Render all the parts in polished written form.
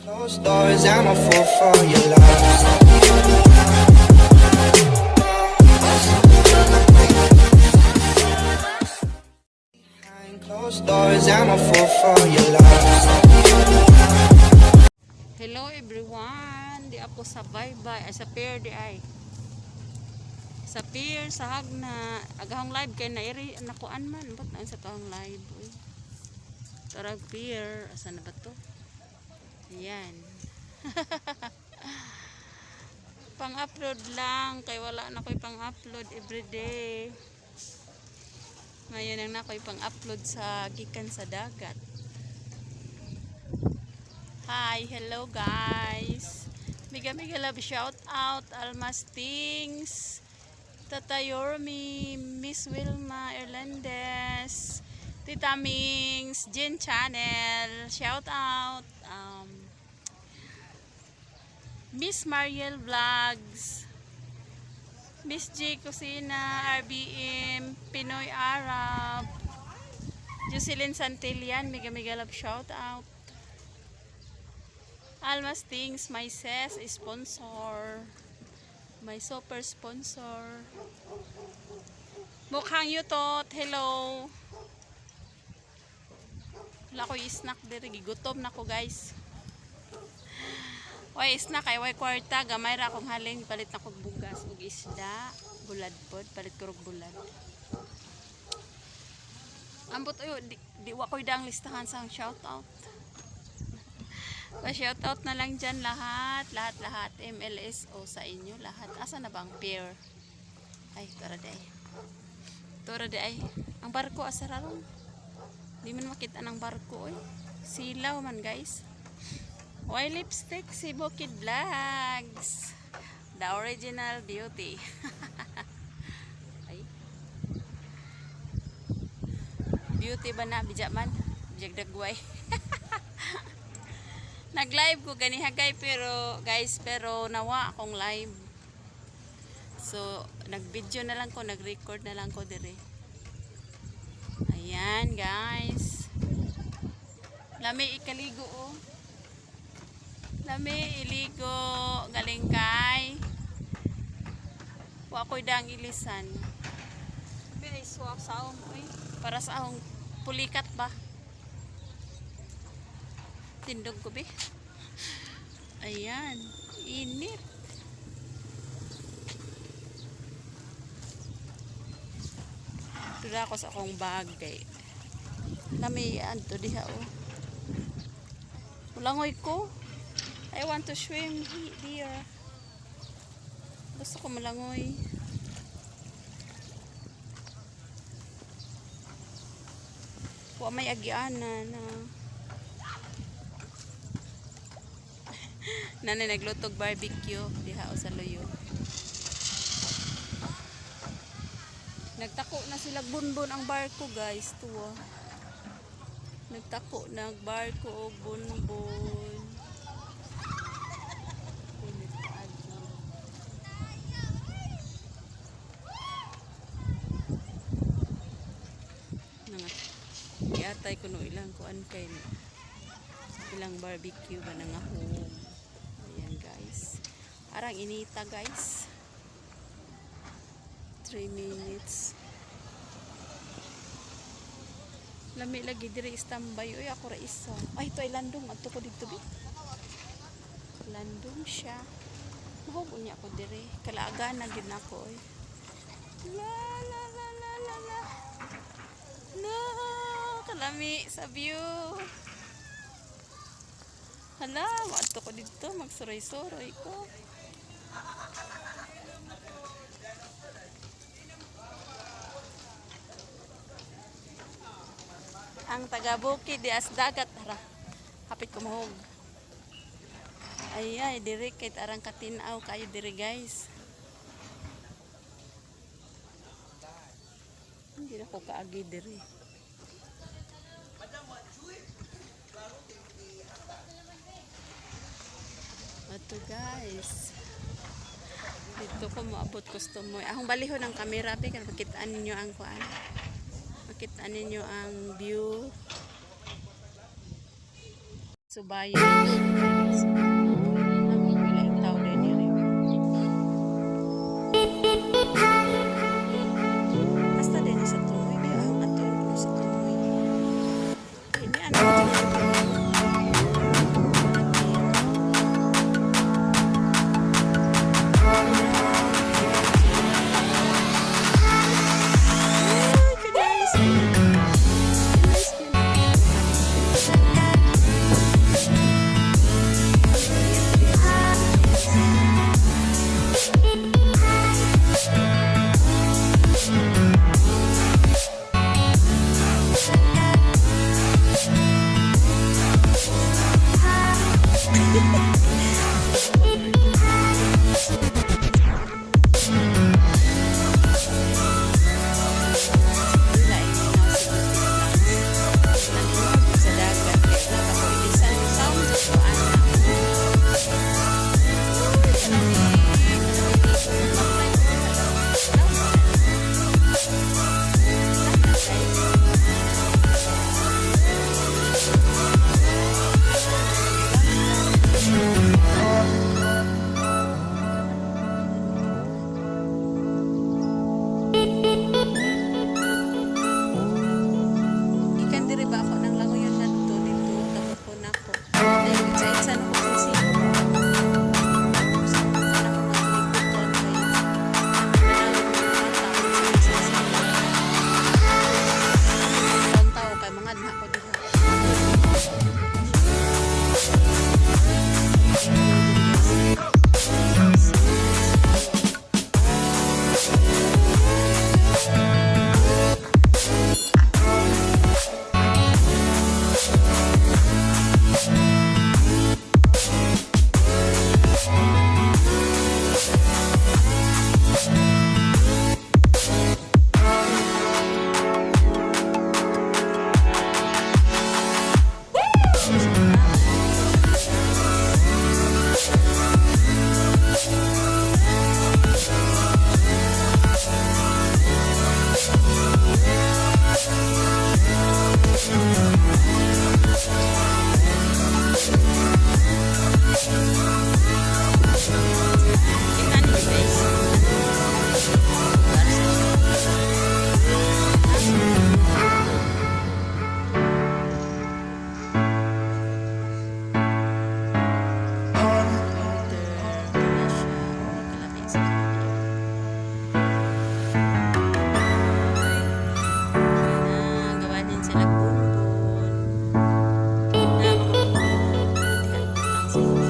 Closed doors, I'm a fool for your love. Behind closed doors, I'm a fool for your love. Hello everyone! Di ako sa bye-bye. Ay, sa pier di ay. Sa pier, sa Hagna. Agahong live kay nairi nakuan man. Ba't na sa tohong live? Uy. Tarag pier. Asa na ba to? Ayan. Pang-upload lang. Kay wala na ko'y pang-upload everyday. Ngayon ang na ko'y pang-upload sa gikan sa dagat. Hi, hello guys. Mega mega love shout out Almas Things, Tata Yormi, Miss Wilma Hernandez, Tita Mings, Jin Channel, shout out Miss Mariel Vlogs, Miss G Cusina, RBM, Pinoy Arab, Jocelyn Santillan, mega mega love shout out. Almas Things, my sis, sponsor. My super sponsor. Mukhang yutot, hello. Wala ko snack diri, gigutom na ko, guys. Way snack ay way kwarta, gamay ra akong halin, palit na kog bugas ug isda, bulad pod, palit ko rog bulad. Ambot oy, di wa ko'y daang listahan sa shout out. Pa-shoutout na lang dyan lahat, lahat, lahat. MLSO sa inyo, lahat. Asa na ba ang pier? Ay, tora di ay. Tora di ay. Ang barko, asa raron? Di man makita ng barko, oy. Silaw man, guys. Why lipstick? Si Bukid Vlogs. The original beauty. Ay. Beauty ba na? Bijak man? Bijak dagway. Nag-live ko ganiha gay pero guys, pero nawa akong live. So, nag-video na lang ko, nag-record na lang ko dire. Ayan, guys. Lami ikaligo oh. Lami iligo galing kay. Wa ko'y dang ilisan. Bi ay suwak sa ahong oy. Para sa ahong pulikat ba? Tindog ko bi. Ayan, init. Dula ako sa akong bag kay lami adto diha oh. Mulangoy ko. I want to swim here. Gusto ko malangoy. Wa may agianan na. Nanay naglutog barbecue diha o sa luyo. Nagtako na sila bunbon ang barko, guys, tuwa. Nagtako nag barko og bunbon. Init kaadto. Nga giatay kuno ilang kuan kay ilang barbecue ba na nga home. Ayan guys. Arang inita, guys. 3 minutes. Lami lagi diri standby. Uy, ako ra isa. Ay, ito ay landong. Adto ko dito bi. Landong siya. Mahug niya ako diri. Kalaagan na gid nako oy. La la la la la la. No, kalami sa view. Hala, adto ko dito magsuroy-suroy ko. Ang taga bukid di as dagat ra. Hapit ko mahog. Ay ay diri kay arang katinaw kayo diri, guys. Hindi na ko kaagi diri. Ato guys. Dito ko moabot customer. Akong balihon ang kamera be kay makitaan ninyo ang kuan. Makitaan ninyo ang view. Subayon. Nagpila tao din diri. Basta din sa tumoy, di ang ato ko sa tumoy. Ini ano ko. Ay, ka-nice. Nice yun. Wala, yun na sa sa dagat kay wala pa ko ilisan sound ko ana. Uy, kalamig, kalamig. Gikan diri ba ako nang langoyon ngadto dito tapos ko nako. Dahil sa itsa na ko sa siko. Sa mga likuton kay tao kay mga na ko diha. Tingnan niyo, guys. Para sa siya. Order na siya. Uy, kalami sa kaayo. Na, gawa din sila bonbon. Na, mga bonbon. Diha, butang sila.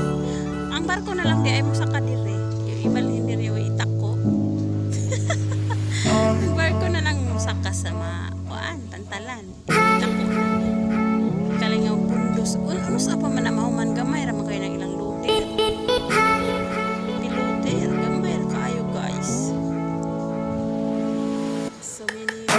Ang barko na lang di ay mo sa kadire. Yung ibalhin diri o itako. Ang barko na lang mo saka sa mga kuan, pantalan. Itako na. Kalingaw pundos. Ano sa pa man na mahuman, gamay ra man kayo ng ilang loader. Piloter, gamay ra kaayo, guys. So many.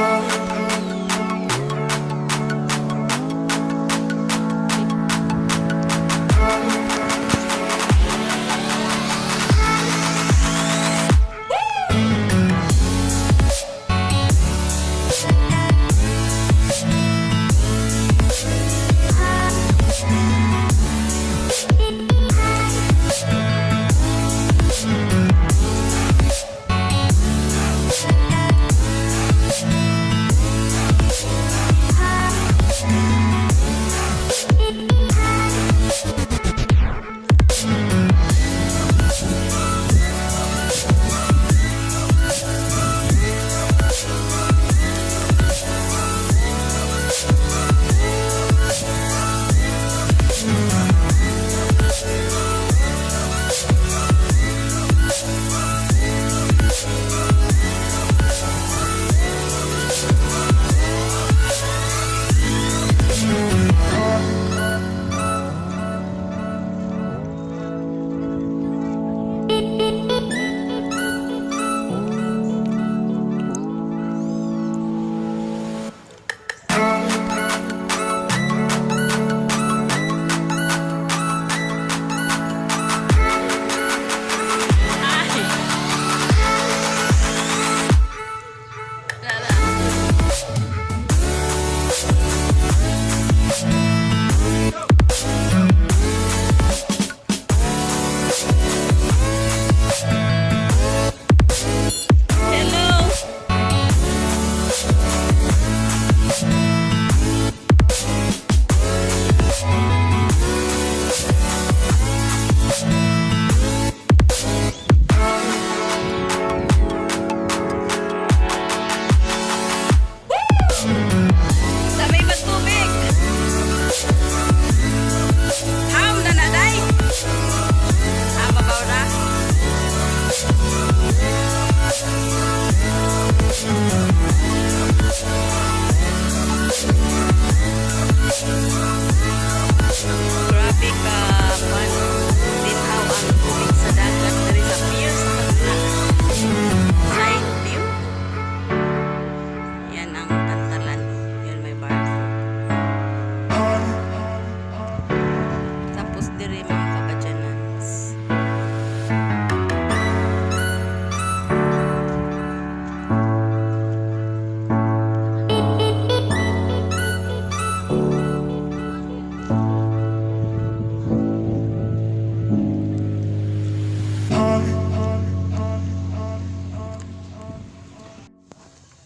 Octopus diri, mga kabadyanans.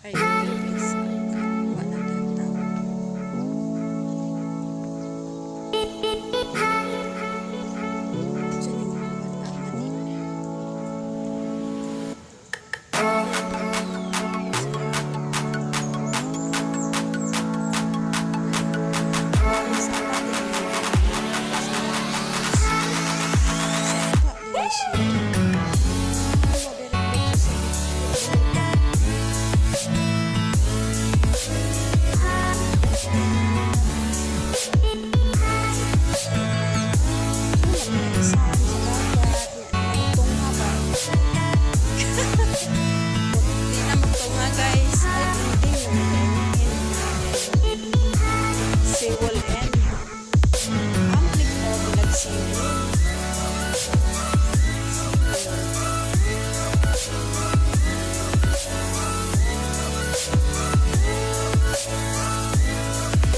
Ay, guys. Wala na tao. Diyan yung mga bata, mali. Sapa din siya. Ano, very good sa Sa dagat, tungha ba? Di na magtunga, guys. Ay, hindi. Seawall end. Amplik na bilag seawall.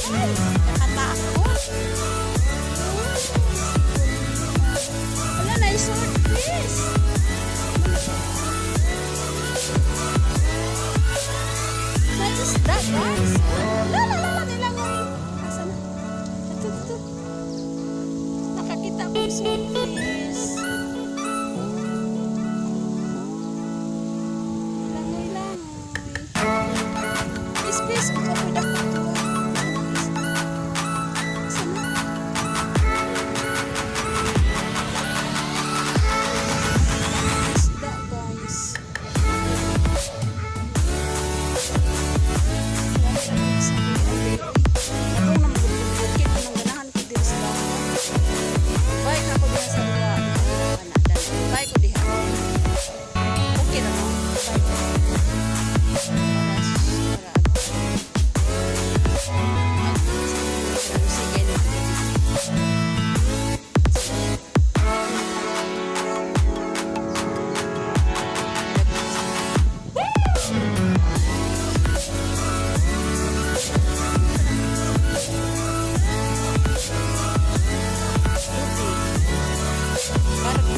Ay, nakatakot. Wala na, swordfish. What is that, guys? La, la, la, la, nilangoy. Asa na? Ito, ito. Nakakita ko yung swordfish. Langoy, langoy. Please, please, makapoy ako to. Asa na? Isda, guys. Ako na magbukid ko nang ganahan ko diri sa dagat. Bye ka ko diha sa luwa. Bye ko diha. Okay na mo. Bye ko. Para sige na. Tubig. Barko.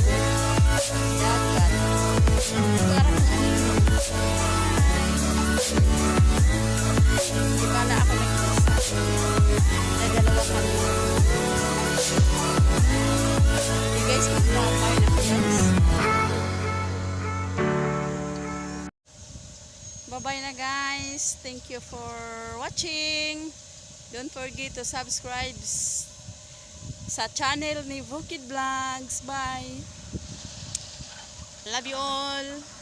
Dagat. Parang ano. Di pala ako nag-isa. Nagdalawa kami. Okay guys, mag-bye na ako, guys. Bye-bye na, guys. Thank you for watching. Don't forget to subscribe sa channel ni Bukid Vlogs. Bye. Love you all.